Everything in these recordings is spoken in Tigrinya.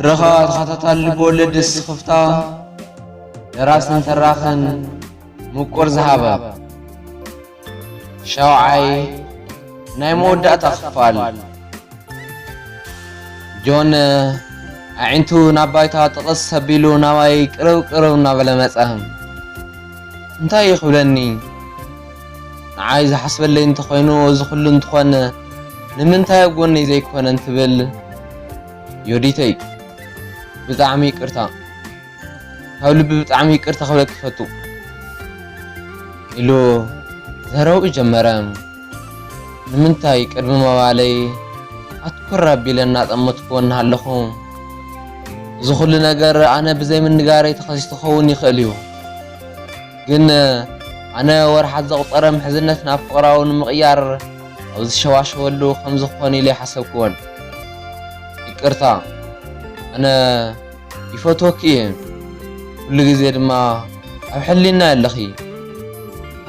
ብረኻ ተኸታታሊ ልብወለድ ስኽፍታ ደራስን ተራኽን ምቁር ዝሃበ ሻውዓይ ናይ መወዳእታ ክፋል። ጆን ኣዒንቱ ናብ ባይታ ጥቕስ ኣቢሉ ናባይ ቅርብ ቅርብ እናበለ መጸ። እንታይ እዩ ክብለኒ? ንዓይ ዝሓስበለይ እንተኾይኑ እዚ ኩሉ እንትኾን ንምንታይ ኣብ ጎነይ ዘይኮነ እንትብል፣ ዮዲተይ ብጣዕሚ ይቅርታ፣ ካብ ልቢ ብጣዕሚ ይቅርታ ክብለኪ ይፈቱ ኢሉ ዘረብኡ ጀመረ። ንምንታይ ቅድሚ ምባለይ ኣትኩር ኣቢለ እናጠመትኩዎ እናሃለኹ፣ እዚ ኩሉ ነገር ኣነ ብዘይ ምንጋረይ ተኸሲቱ ክኸውን ይኽእል እዩ። ግን ኣነ ወርሓት ዘቑጸረ ምሕዝነት ናብ ፍቕራዊ ንምቕያር ኣብ ዝሸዋሸወሉ ከም ዝኾን ኢለ ኣይሓሰብኩዎን። ይቅርታ፣ ኣነ ይፈትወኪ እየ። ኩሉ ግዜ ድማ ኣብ ሕሊናይ ኣለኺ።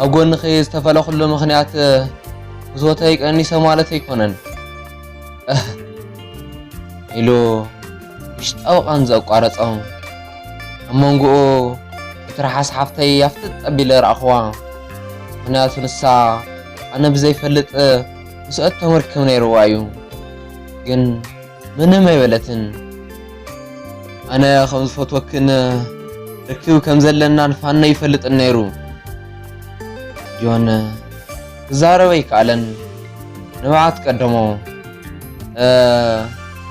ኣብ ጎንኺ ዝተፈለኹሉ ምኽንያት ፍትወተይ ቀኒሰ ማለት ኣይኮነን። እህ ኢሉ ውሽጣዊ ቃንዛ ኣቋረጾ። ኣብ መንጎኡ እትረሓስ ሓፍተይ ኣፍጥጥ ኣቢለ ረኣኽዋ። ምኽንያቱ ንሳ ኣነ ብዘይፈልጥ ምስኦት ተመርክብ ነይርዋ እዩ። ግን ምንም ኣይበለትን። ኣነ ከም ዝፈትወክን ርክብ ከም ዘለናን ፋኖ ይፈልጥን ነይሩ። ጆን ክዛረብ ኣይከኣለን። ንብዓት ቀደሞ። እ፣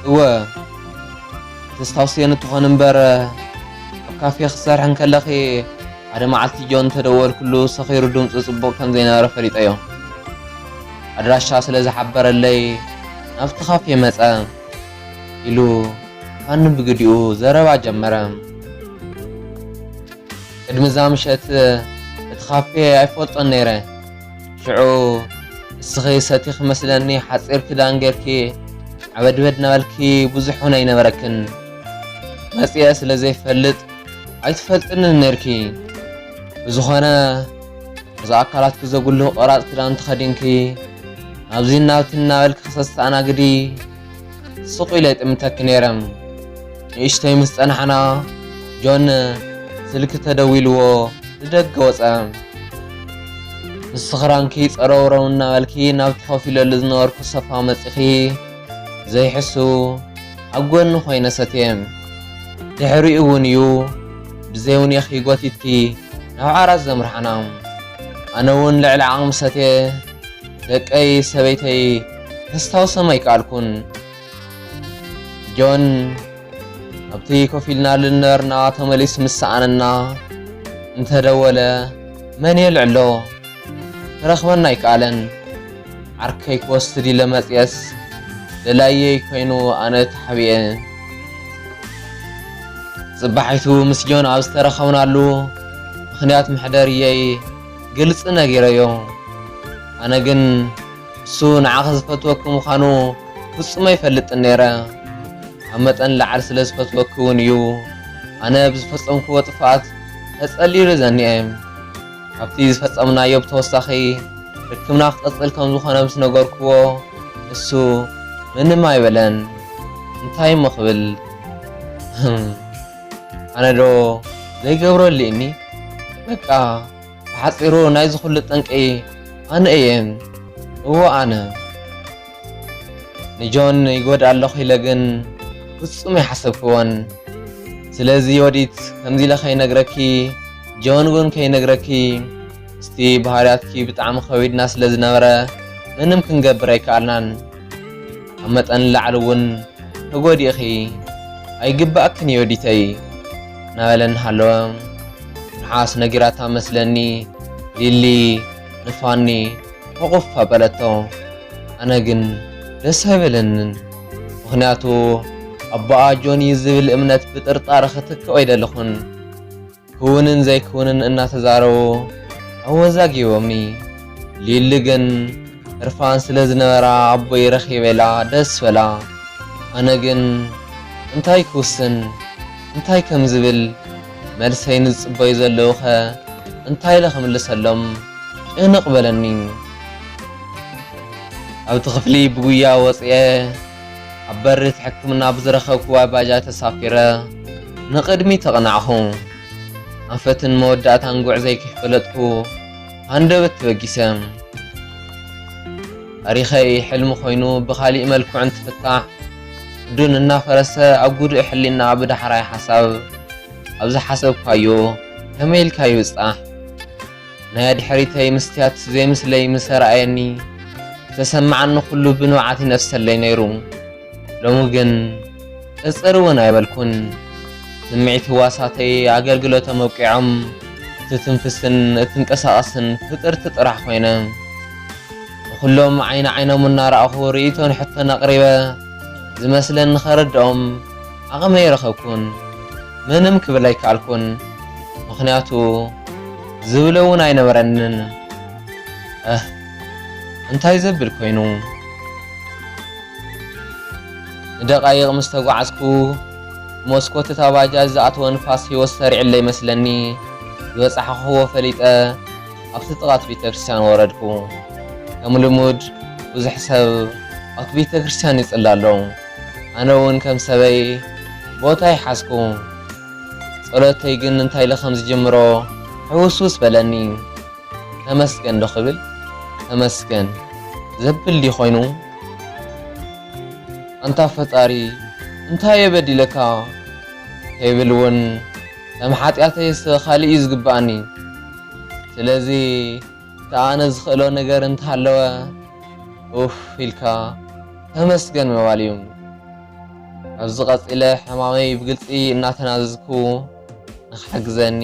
እወ፣ ተስታውስየን እትኾን እምበር፣ ኣብ ካፌ ክትሰርሒ እንከለኺ፣ ሓደ መዓልቲ ጆን እንተደወልኩሉ፣ ሰኺሩ ድምፁ ጽቡቕ ከም ዘይነበረ ፈሊጠዮ። ኣድራሻ ስለ ዝሓበረለይ፣ ናብቲ ካፌ መጸ፣ ኢሉ ፋኒ ብግዲኡ ዘረባ ጀመረ። ቅድሚ እዛ ምሸት እቲ ካፌ ኣይፈልጦን ነይረ። ሽዑ እስኺ ሰቲኺ መስለኒ ሓጺር ክዳን ጌርኪ ዓበድበድ እናበልኪ ብዙሕ እውን ኣይነበረክን። መጺአ ስለ ዘይፈልጥ ኣይትፈልጥንን ነይርኪ። ብዝኾነ፣ ነዚ ኣካላትኪ ዘጉልህ ቆራጽ ክዳን ተኸዲንኪ ናብዚ ናብቲ እናበልኪ ክሰተኣናግዲ ስቕ ኢለ ይጥምተኪ ነይረ። ንእሽተይ ምስ ጸናሕና፣ ጆን ስልኪ ተደዊልዎ ንደገ ወጸ። ንስኺ ራንኪ ጸረውረው እናበልኪ ናብቲ ኮፍ ኢለሉ ዝነበርኩ ሶፋ መጺኺ፣ ዘይሕሱ ኣብ ጎኒ ኮይነ ሰትየ። ድሕሪኡ እውን እዩ ብዘይ ውኔኺ ጎቲትኪ ናብ ዓራት ዘምርሓና። ኣነ እውን ልዕሊ ዓቕሚ ሰትየ። ደቀይ ሰበይተይ ከስታውሶም ኣይከኣልኩን። ጆን ኣብቲ ኮፍ ኢልናሉ ዝነበርና ተመሊሱ ምስ ሰኣነና እንተደወለ፣ መን የልዕሎ? ክረኽበና ኣይከኣለን። ዓርከይ ክወስድ ኢለ መጽየስ፣ ደላየይ ኮይኑ ኣነ ተሓቢኤ። ጽባሒቱ ምስ ጆን ኣብ ዝተረኸብናሉ ምኽንያት መሕደርየይ ግልጺ ነጊረዮ። ኣነ ግን እሱ ንዓኺ ዝፈትወኪ ምዃኑ ፍጹም ኣይፈልጥን ነይረ። ኣብ መጠን ላዕሊ ስለ ዝፈትወኪ እውን እዩ ኣነ ብዝፈጸምክዎ ጥፍኣት ተጸሊሉ ዘኒኤ። ካብቲ ዝፈጸምናዮ ብተወሳኺ ርክብና ክቕጽል ከም ዝኾነ ምስ ነገርክዎ፣ እሱ ምንም ኣይበለን። እንታይ እሞ ክብል? ህም፣ ኣነ ዶ ዘይገብሮ ኣሊኒ? በቃ፣ ብሓጺሩ ናይዚ ኩሉ ጠንቂ ኣነ እየ። እወ፣ ኣነ። ንጆን ይጎድእ ኣለኹ ኢለ ግን ፍጹም ኣይሓሰብክዎን። ስለዚ ዮዲት፣ ከምዚ ኢለ ከይነግረኪ፣ ጆን እውን ከይነግረኪ፣ ምስቲ ባህርያትኪ ብጣዕሚ ከቢድና ስለ ዝነበረ፣ ምንም ክንገብር ኣይከኣልናን። ካብ መጠን ንላዕሊ እውን ተጎዲእኺ፣ ኣይግባእክን ዮዲተይ፣ እናበለ እናሃለወ፣ ንሓስ ነጊራታ መስለኒ፣ ሊሊ ንፋኒ ሕቑፍ ኣበለቶ። ኣነ ግን ደስ ኣይበለንን። ምኽንያቱ ኣቦኣ ጆን እዩ ዝብል እምነት ብጥርጣረ ክትክኦ ኣይደለኹን። ክውንን ዘይክውንን እናተዛረቡ ኣወዛጊቦምኒ። ሊሊ ግን ህርፋን ስለ ዝነበራ ኣቦይ ረኺበ ኢላ ደስ በላ። ኣነ ግን እንታይ ክውስን፣ እንታይ ከም ዝብል፣ መልሰይ ንዝጽበዩ ዘለዉኸ እንታይ ኢለ ክምልሰሎም ጭንቕ በለኒ። ኣብቲ ክፍሊ ብጉያ ወጽኤ፣ ኣብ በሪ እቲ ሕክምና ብዝረኸብክዋ ባጃጅ ተሳፊረ ንቕድሚት ኣቕናዕኹ። ኣንፈትን መወዳእታን ጉዕዘይ ከይፈለጥኩ ሃንደበት ተበጊሰ። ታሪኸይ ሕልሚ ኮይኑ ብኻሊእ መልክዑ እንትፍታሕ፣ ዕዱን እናፈረሰ ኣብ ጉዱእ ሕሊና ብዳሕራይ ሓሳብ ኣብ ዝሓሰብኳዮ ከመይ ኢልካ ይብጻሕ? ናይ ኣድሕሪተይ መስትያት ዘይምስለይ ምስ ኣርኣየኒ፣ ዝተሰምዓኒ ኩሉ ብንብዓት ይነፍሰለይ ነይሩ። ሎሚ ግን ቅጽር እውን ኣይበልኩን። ስምዒት ህዋሳተይ ኣገልግሎቶም ኣብቂዖም፣ እትትንፍስን እትንቀሳቐስን ፍጥርቲ ጥራሕ ኮይነ። ንኹሎም ዓይኒ ዓይኖም እናረኣኹ ርእይቶን ሕቶን ኣቕሪበ፣ ዝመስለኒ ከረድኦም ዓቕሚ ኣይረኸብኩን። ምንም ክብል ኣይከኣልኩን። ምኽንያቱ ዝብሎ እውን ኣይነበረንን። እህ፣ እንታይ ዘብል ኮይኑ? ንደቓይቕ ምስ ተጓዓዝኩ፣ መስኮት እታ ባጃጅ ዝኣተወ ንፋስ ህይወት ሰሪዕለይ መስለኒ። ዝበጻሕኽዎ ፈሊጠ ኣብቲ ጥቓ እቲ ቤተክርስትያን ወረድኩ። ከም ልሙድ ብዙሕ ሰብ ኣብቲ ቤተክርስትያን ይጽሊ ኣሎ። ኣነ እውን ከም ሰበይ ቦታ ይሓዝኩ። ጸሎተይ ግን እንታይ ኢለ ከም ዝጅምሮ ሕውስውስ በለኒ። ተመስገን ዶ ክብል? ተመስገን ዘብል ድዩ ኮይኑ? ኣንታ ፈጣሪ፣ እንታይ እየ በዲለካ? ከይብል እውን ከም ሓጢኣተይስ ካልእ እዩ ዝግብኣኒ። ስለዚ፣ እቲ ኣነ ዝኽእሎ ነገር እንተሃለወ፣ ኡፍ ኢልካ ተመስገን ምባል እዩ። ኣብዚ ቀጺለ ሕማመይ ብግልጺ እናተናዘዝኩ ንኽሕግዘኒ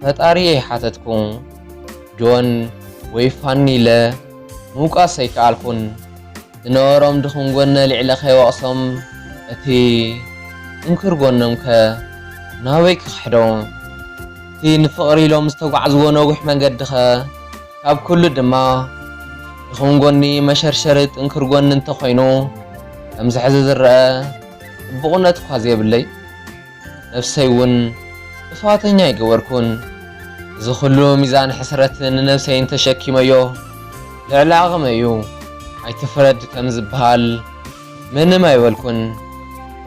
ፈጣሪየይ ሓተትኩ። ጆን ወይ ፋኒ ኢለ ምውቃስ ኣይከኣልኩን። ዝነበሮም ድኹም ጎነ ልዕለ ከይወቕሶም፣ እቲ ጥንኩር ጎኖምከ ናበይ ክኽሕዶ? እቲ ንፍቕሪ ኢሎም ዝተጓዕዝዎ ነዊሕ መንገድኸ? ካብ ኩሉ ድማ ድኹም ጎኒ መሸርሸሪ ጥንኩር ጎኒ እንተኾይኑ፣ ከምዚ ሕዚ ዝረአ ጽቡቕነት እኳ ዘየብለይ፣ ነብሰይ እውን ጥፋተኛ ኣይገበርኩን። እዚ ኩሉ ሚዛን ሕስረት ንነብሰይ እንተሸኪመዮ፣ ልዕሊ ዓቕመይ እዩ። ኣይትፍረድ ከም ዝበሃል ምንም ኣይበልኩን።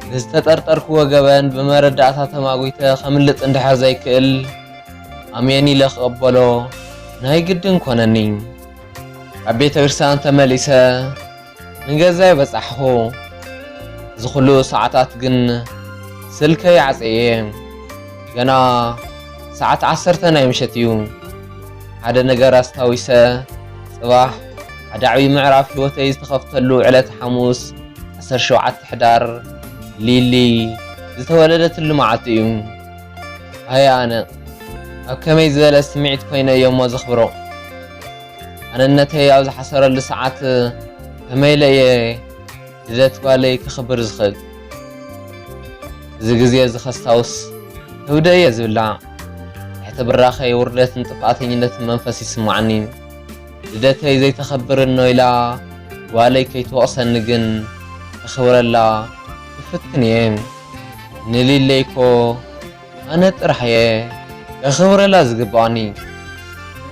ንዝተጠርጠርክዎ ገበን ብመረዳእታ ተማጒተ ከምልጥ እንድሕር ዘይክእል፣ ኣሜን ኢለ ክቕበሎ ናይ ግድን ኮነኒ። ካብ ቤተ ክርስቲያን ተመሊሰ ንገዛይ በጻሕኹ። እዚ ኩሉ ሰዓታት ግን ስልከይ ዓጸየ። ገና ሰዓት ዓሰርተ ናይ ምሸት እዩ። ሓደ ነገር ኣስታዊሰ፣ ጽባሕ ሓደ ዓብዪ ምዕራፍ ህይወተይ ዝተኸፍተሉ ዕለት ሓሙስ፣ ዓሰርተ ሸውዓተ ሕዳር፣ ሊሊ ዝተወለደትሉ መዓልቲ እዩ። ኣየ ኣነ፣ ኣብ ከመይ ዝበለ ስምዒት ኮይነ እየ እሞ ዘኽብሮ? ኣነነተይ ኣብ ዝሓሰረሉ ሰዓት ከመይ ኢለ እየ ልደት ጓለይ ከኽብር ዝኽእል? እዚ ግዜ እዚ ከስታውስ ከብደይ እየ ዝብላዕ። ትሕቲ ብራኸይ ውርደትን ጥፍኣተኝነትን መንፈስ ይስምዓኒ። ልደተይ ዘይተኸብር እኖ ኢላ ጓለይ ከይትወቕሰኒ ግን ከኽብረላ ክፍትን እየ። ንሊለይ እኮ ኣነ ጥራሕ እየ ከኽብረላ ዝግብኣኒ።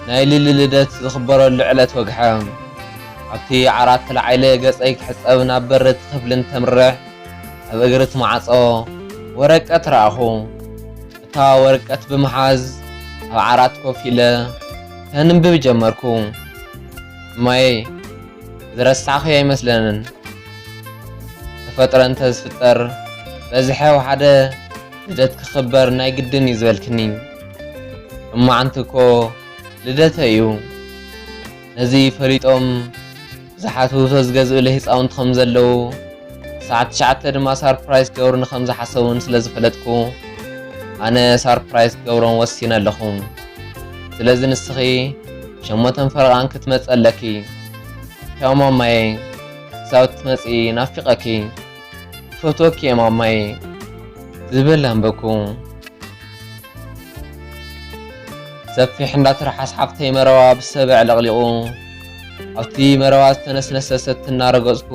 ናይ ሊሊ ልደት ዝኽበረሉ ዕለት ወግሐ። ኣብቲ ዓራት ተላዒለ ገጸይ ክሕጸብ ናብ በሪ እቲ ክፍሊ እንተምርሕ፣ ኣብ እግሪ እቲ ማዕጾ ወረቀት ረኣኹ። እታ ወረቀት ብምሓዝ ኣብ ዓራት ኮፍ ኢለ ከንብብ ጀመርኩ። እማየይ፣ ዝረሳዕኽዮ ኣይመስለንን። ተፈጥሮ እንተ ዝፍጠር፣ በዚ ሕው ሓደ ልደት ክኽበር ናይ ግድን እዩ ዝበልክኒ። እማዓንቲ እኮ ልደተይ እዩ። ነዚ ፈሊጦም ብዙሓት ውህብቶ ዝገዝኡለይ ህፃውንቲ ከም ዘለዉ፣ ሰዓት ትሽዓተ ድማ ሳርፕራይዝ ክገብሩኒ ከም ዝሓሰቡን ስለ ዝፈለጥኩ፣ ኣነ ሳርፕራይዝ ክገብሮም ወሲነ ኣለኹ። ስለዚ ንስኺ ሸሞንተን ፈረቓን ክትመጺ ኣለኪ። ቻው ማማየ፣ ክሳብ ትመጺ ናፊቐኪ። ክፈትወኪ እየ ማማየ፣ ዝብል ኣንበብኩ። ሰፊሕ እንዳትርሓስ ሓፍተይ መረባ ብሰበ ኣዕለቕሊቑ፣ ኣብቲ መረባ ዝተነስነሰ ሰቲ እናረገጽኩ፣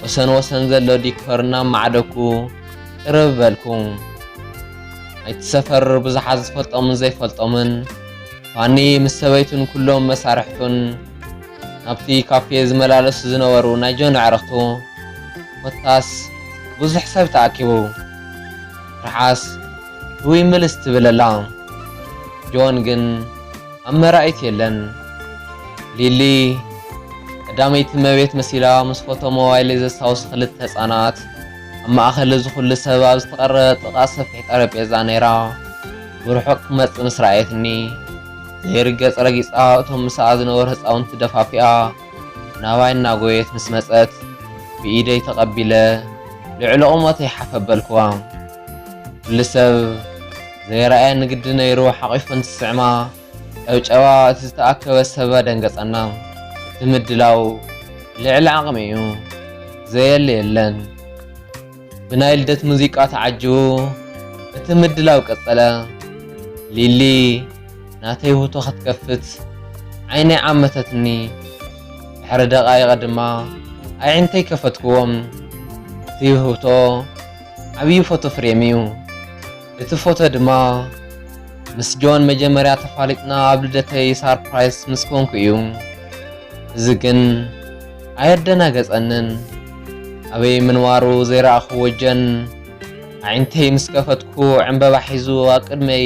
ወሰን ወሰን ዘሎ ዲኮር እናማዕደኩ ቅርብ በልኩ። ናይቲ ሰፈር ብዙሓት ዝፈልጦምን ዘይፈልጦምን፣ ፋኒ ምስ ሰበይቱን ኩሎም መሳርሕቱን ናብቲ ካፌ ዝመላለሱ ዝነበሩ ናይ ጆን ኣዕርኽቱ፣ ኮታስ ብዙሕ ሰብ ተኣኪቡ። ርሓስ ህውይ ምልስ ትብል ኣላ። ጆን ግን ኣመራኢት የለን። ሊሊ ቀዳመይቲ እመቤት መሲላ ምስ ፎቶ ሞባይለይ ዘስታውሱ ክልተ ህጻናት ኣብ ማእከል እዚ ኩሉ ሰብ ኣብ ዝተቐረበ ጥቓ ሰፊሕ ጠረጴዛ ነይራ። ብርሑቕ ክትመጽእ ምስ ረኣየትኒ ዘይርገጽ ረጊጻ እቶም ምስኣ ዝነበሩ ህጻውንቲ ደፋፊኣ ናባይ እናጎየት ምስ መጸት ብኢደይ ተቐቢለ ልዕሊ ቁመተይ ሓፍ ኣበልክዋ። ኩሉ ሰብ ዘይረኣየ ንግዲ ነይሩ ሓቒፉ እንትስዕማ ጨብጨባ እቲ ዝተኣከበ ሰብ ኣደንገጸና። እቲ ምድላው ልዕሊ ዓቕሚ እዩ። ዘየለ የለን። ብናይ ልደት ሙዚቃ ተዓጅቡ እቲ ምድላው ቀጸለ። ሊሊ ናተይ ውህቶ ክትከፍት ዓይነይ ዓመተትኒ። ድሕሪ ደቓይቐ ድማ ኣዒንተይ ከፈትክዎም። እቲ ውህብቶ ዓብዪ ፎቶ ፍሬም እዩ። እቲ ፎቶ ድማ ምስ ጆን መጀመርያ ተፋሊጥና ኣብ ልደተይ ሳርፕራይዝ ምስ ኮንኩ እዩ። እዚ ግን ኣየደናገጸንን። ኣበይ ምንባሩ ዘይረኣኽዎ ጆን ኣዒንተይ ምስ ከፈትኩ ዕምበባ ሒዙ ኣብ ቅድመይ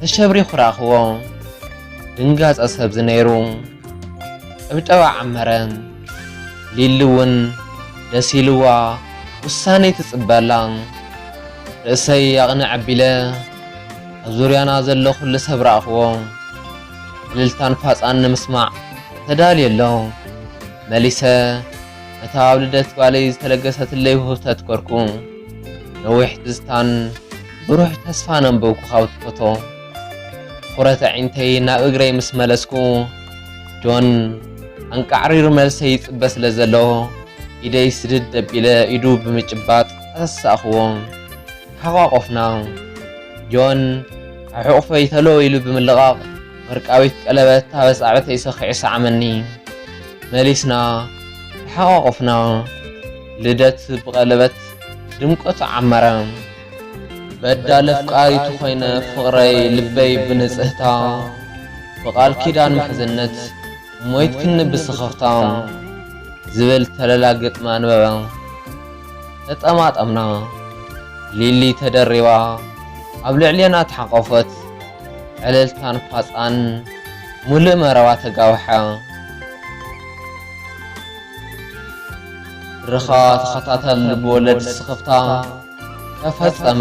ተሸብሪኹ ረኣኽዎ። ድንጋጸ ሰብዚ ነይሩ። ጭብጨባ ዓመረ። ሊሊ እውን ደስ ኢልዋ ውሳኔ ትጽበ ኣላ። ርእሰይ ኣቕንዕ ኣቢለ ኣብ ዙርያና ዘሎ ኩሉ ሰብ ረኣኽዎ። እልልታን ፋጻን ንምስማዕ ተዳልየ ኣሎ። መሊሰ ነታ ኣብ ልደት ጓለይ ዝተለገሰትለይ ውህብቶ ኣትኮርኩ። ነዊሕ ትዝታን ብሩህ ተስፋን ኣንበብኩ ካብቲ ፎቶ። ትኹረት ኣዒንተይ ናብ እግረይ ምስ መለስኩ፣ ጆን ኣንቃዕሪሩ መልሰይ ይጽበ ስለ ዘሎ፣ ኢደይ ስድድ ኣቢለ ኢዱ ብምጭባጥ ኣተሳእኽዎ። ተሓቋቖፍና። ጆን ኣብ ሕቑፈይ ተሎ ኢሉ ብምልቓቕ፣ ወርቃዊት ቀለበት ኣብ ኣጻብዕተይ ሰኺዑ ሰዓመኒ። መሊስና ተሓቋቖፍና። ልደት ብቐለበት ድምቀቱ ዓመረ። በዳል ኣፍቃሪቱ ኮይነ ፍቕረይ ልበይ ብንጽህታ፣ ብቓል ኪዳን ምሕዝነት ሞይትክኒ ብስኽፍታ ዝብል ተለላ ግጥሚ ኣንበበ። ተጠማጠምና። ሊሊ ተደሪባ ኣብ ልዕሌና ተሓቆፈት። ዕልልታን ፋጻን ሙሉእ መረባ ተጋውሐ። ትረኻ ተኸታታሊ ልብወለድ ስኽፍታ ተፈጸመ።